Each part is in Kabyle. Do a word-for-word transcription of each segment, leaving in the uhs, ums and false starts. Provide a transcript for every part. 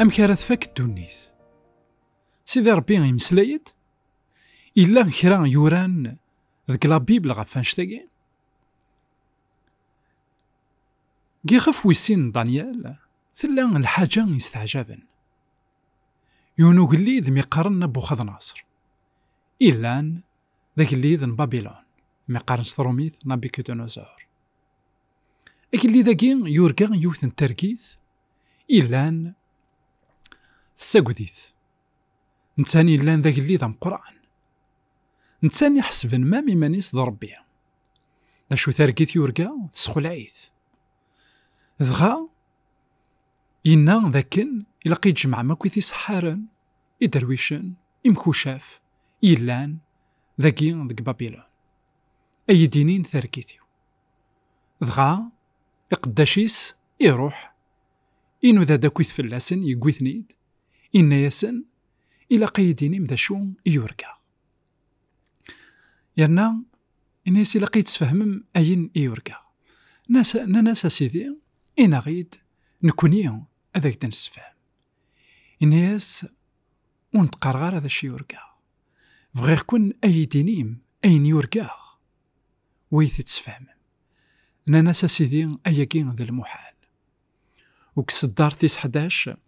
Amek ara tfak ddunit? Sidi Ṛebbi imeslay-d? Yella kra yuran deg la Bible ɣef annect-agi? Deg ixef wis sin n Danyal, tella lḥaǧa yesteɛjaben. Yiwen ugellid mi qqaren Nabuxadnaṣer, illan d agellid n Babilun, mi qqaren s trumit Nabucodonosor. Agellid-agi yurga yiwet n targit illan tessaged-it. Netta yellan d agellid ameqqran. Netta iḥesben mam iman-is d Ṛebbi. D acu targit yurga? Tessexleɛ-it. Dɣa yenna dakken ilaq i tjemɛem akk iseḥḥaren, iderwicen, imkucaf yellan dagi deg Babilun, ay d-inin targit-iw. Dɣa iqeddac-is iruḥ, inuda-d akkit fell-asen, yewwi-ten-id, inna-yasen, ilaq ad yi-d-inim d acu i yurga. Yerna inna-yas, ilaq ad yi-d-tesfehmem ayen i yurga. Nnan-as, a Sidi, inaɣ-id, nekni ad ak-d-nessefhem. Inna-yas, ur n-d-qqareɣ ara d acu i yurga. Bɣiɣ-ken ad yi-d-inim ayen yurga, wa yi-t-id-tesfehmem. Nnan-as, a Sidi, ayagi d lmuḥal. Deg tseddart tis ḥdac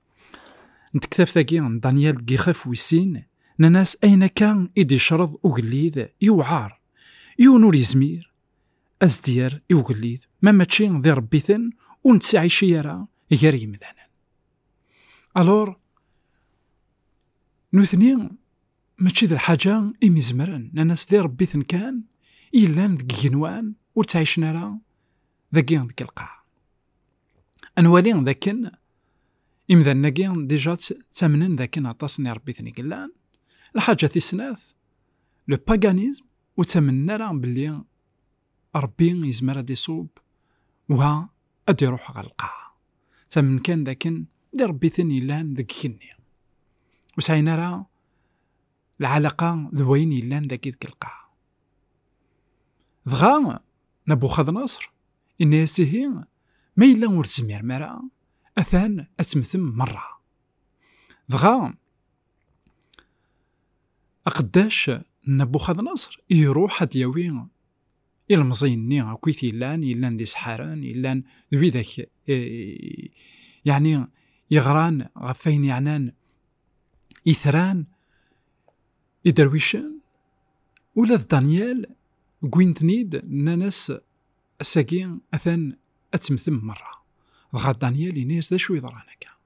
n tektabt-agi n Danyal deg ixef wis sin, nnan-as, ayen akka i d-icreḍ ugellid yewɛer. Yiwen ur yezmir ad s-d-yerr i ugellid, ma mačči d iṛebbiten ur nettɛici ara gar yimdanen. Alors, nutni mačči d lḥaǧa imi zemren, nnan-as d iṛebbiten kan i yellan deg igenwan ur ttɛicen ara dagi deg lqaɛa. Ad nwali dakken imdanen-agi déjà tt-, ttamnen dakken aṭas n iṛebbiten i yellan. Lḥaǧa tis snat, le paganisme, ur ttamnen ara belli Ṛebbi yezmer ad iṣub wa ad iruḥ ɣer lqaɛa. Ttamen kan dakken d iṛebbiten yellan deg igenni. Ur sɛin ara lɛalaqa d wayen yellan dagi deg lqaɛa. Dɣa Nabuxadnaṣer inna-yas, ihi, ma yella ur tezmirem ara, atan ad temmtem merra. Dɣa aqeddac n Nabuxadnaṣer iruḥ ad d-yawi ilemẓiyen-nni akk i t-yellan, yellan d iseḥḥaren, yellan d widak, eh, yeɛni yeɣran ɣef wayen yeɛnan itran, iderwicen, ula d Danyal, wwin-ten-id, nnan-as, ass-agi atan ad temmtem merra. Dɣa Danyal yenna-yas d acu yeḍran akka.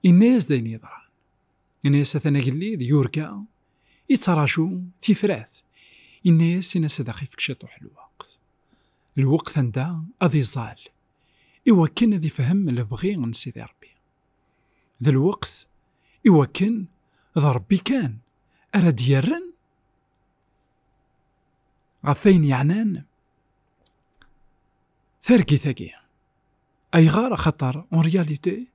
Yenna-yas d ayen yeḍran. Yenna-yas atan agellid yurga, yettraǧu tifrat. Yenna-yas, in-as ad aɣ-ifk ciṭuḥ lweqt. Lweqt anda ad iẓẓal, iwakken ad ifhem lebɣi n Sidi Ṛebbi. D lweqt iwakken d Ṛebbi kan ara d-yerren ɣef wayen yeɛnan targit-agi. Ayɣer? Axaṭer, en réalité,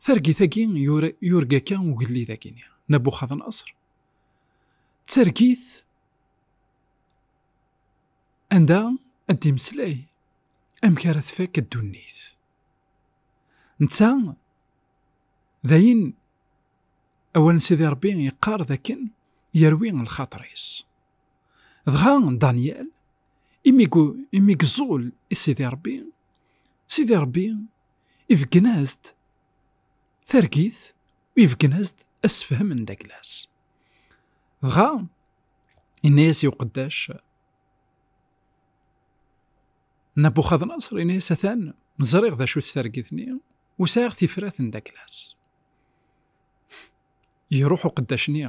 targit-agi yura-, yurga kan ugellid-agi-nni, Nabuxadnaṣer. D targit anda ad d-imeslay amek ara tfak ddunit. Netta, d ayen awal n Sidi Ṛebbi yeqqar d akken yerwi lxaṭer-is. Dɣa Danyal, imi gu-, imi yeẓẓul i Sidi Ṛebbi, Sidi Ṛebbi ibeggen-as-d targit, ibeggen-as-d asefhem n dagla-s. Dɣa, yenna-yas i uqeddac, Nabuxadnaṣer, yenna-yas, atan, ẓriɣ d acu-tt targit-nni, u sɛiɣ tifrat n dagla-s. Iruḥ uqeddac-nni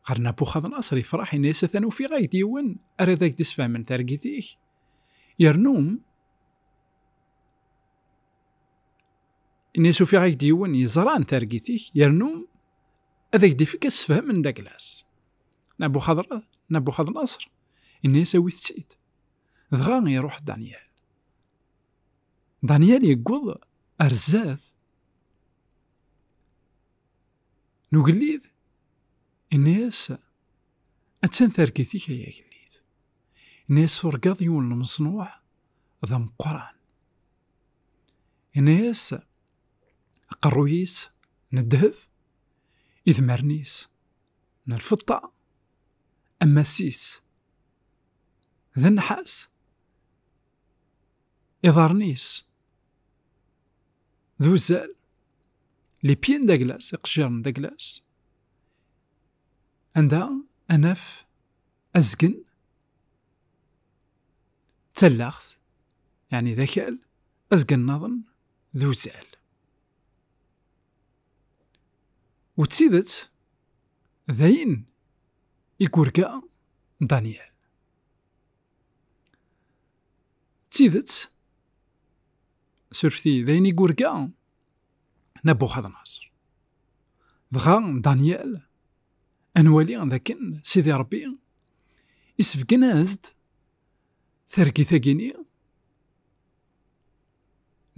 ɣer Nabuxadnaṣer, ifreḥ, yenna-yas, atan ufiɣ-ak-d yiwen ara d ak-d-isfehmen targit-ik, yernu, yenna-yas, ufiɣ-ak-d yiwen yeẓran targit-ik, yernu ad ak-d-ifk asefhem n dagla-s. Nabuxadra-, Nabuxadnaṣer, yenna-yas, awit-tt-id. Dɣa iruḥ Danyal. Danyal yewweḍ ar zdat n ugellid, yenna-yas, attan targit-ik ay agellid. Yenna-yas, turgaḍ yiwen n umeṣnuɛ d ameqqran. Yenna-yas, aqerruy-is n ddheb, idmaren-is n lfeṭṭa, ammas-is d nnḥas, iḍarren-is d uzzal, les pieds d aglas, iqejjiren d aglas, anda ad naf azgen d tallaɣt, yeɛni d akal, azgen nniḍen d uzzal. U d tidet, d ayen i yurga Danyal. D tidet, surfet-iyi, d ayen i yurga Nabuxadnaṣer. Dɣa Danyal, ad nwali dakken Sidi Ṛebbi isbeggen-as-d targit-agi-nni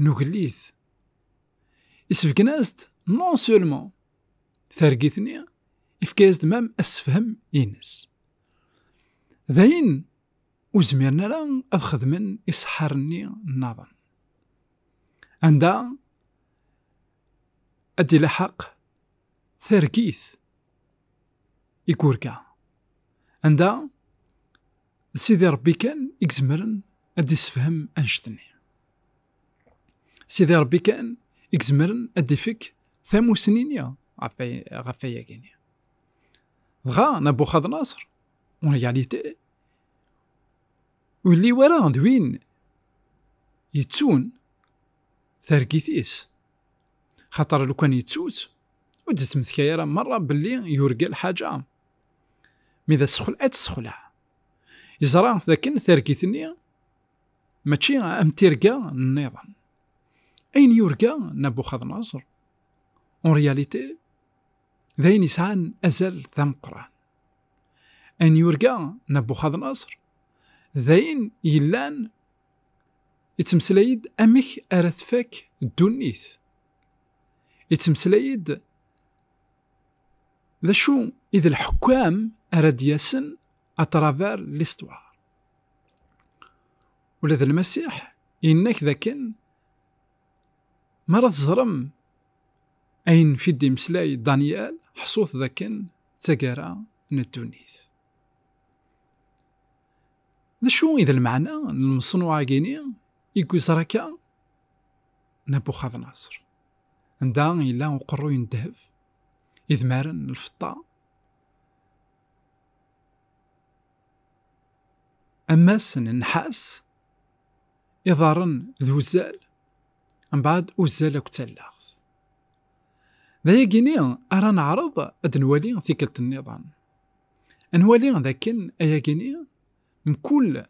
n ugellid. Isbeggen-as-d non seulement targit-nni, ifka-as-d même assefhem-ines. D ayen ur zmiren ara ad xedmen iseḥḥaren-nni nniḍen. Anda ad d-ilaḥaq targit i yurga? Anda d Sidi Ṛebbi kan i izemren ad d-isefhem annect-nni. Sidi Ṛebbi kan i izemren ad d-ifek tamusni-nni ɣef ay-, ɣef wayagi-nni. Dɣa Nabuxadnaṣer, en réalité, ur yelli wara d win yettun targit-is. Xaṭer lukan yettu-tt, ur d-yettmetkay ara merra belli yurga lḥaǧa. Mi d asexleɛ, ad tessexleɛ. Yeẓra dakken targit-nni mačči am tirga nniḍen. Ayen yurga Nabuxadnaṣer, en réalité, d ayen yesɛan azal d ameqqran. Ayen yurga Nabuxadnaṣer, d ayen yellan, ittmeslay-d amek ara tfak ddunit. Ittmeslay-d d acu i d lḥekkam ara d-yasen à travers l'histoire. Ula d Lmasiḥ yenna-k dakken mi ara teẓrem ayen fi d-imeslay Danyal, ḥṣut dakken d taggara n ddunit. D acu i d lmeɛna n lmeṣnuɛ-agi-ni i yeẓra akka Nabuxadnaṣer, anda yella uqerruy n ddheb, idmaren n lfeṭṭa, ammas n nnḥas, iḍarren d uzzal, mbeɛd uzzal akked tallaɣt. D ayagi-ni ara neɛreḍ ad nwali tikkelt nniḍen. Ad nwali dakken ayagi-ni, mkul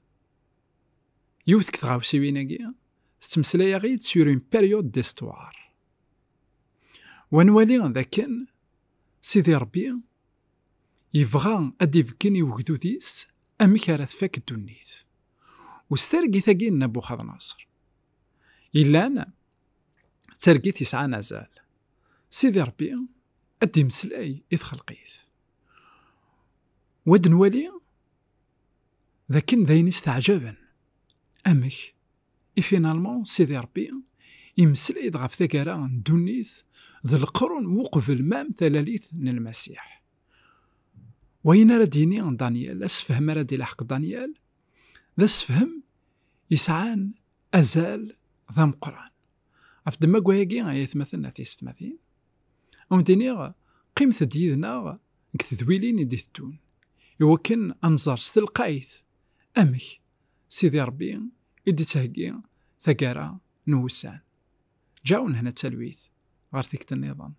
yiwet deg tɣawsiwin-agi, tettmeslay-aɣ-id sur une période d'histoire. Wa nwali dakken Sidi Ṛebbi yebɣa ad d-ibeggen i ugdud-is amek ara tfak ddunit. U s targit-agi n Nabuxadnaṣer, yellan d targit yesɛan azal. Sidi Ṛebbi ad d-imeslay i txelqit. Wa d nwali dakken d ayen isteɛjaben. Amek i finalement Sidi Ṛebbi imeslay-d ɣef taggara n ddunit d leqrun uqbel mam talalit n Lmasiḥ? Wayen ara d-yini Danyal, asefhem ara d-ilaḥeq Danyal, d asefhem yesɛan azal d ameqqran. Ɣef ddemma n wayagi, ay atmaten, a tisetmatin, ad wen-d-iniɣ, qqimet-d yid-neɣ deg tedwilin i d-iteddun, iwakken ad nẓer s telqayt amek Sidi Ṛebbi i d-ittheggi taggara n wussan. Ǧawen hna d talwit ɣer tikkelt nniḍen.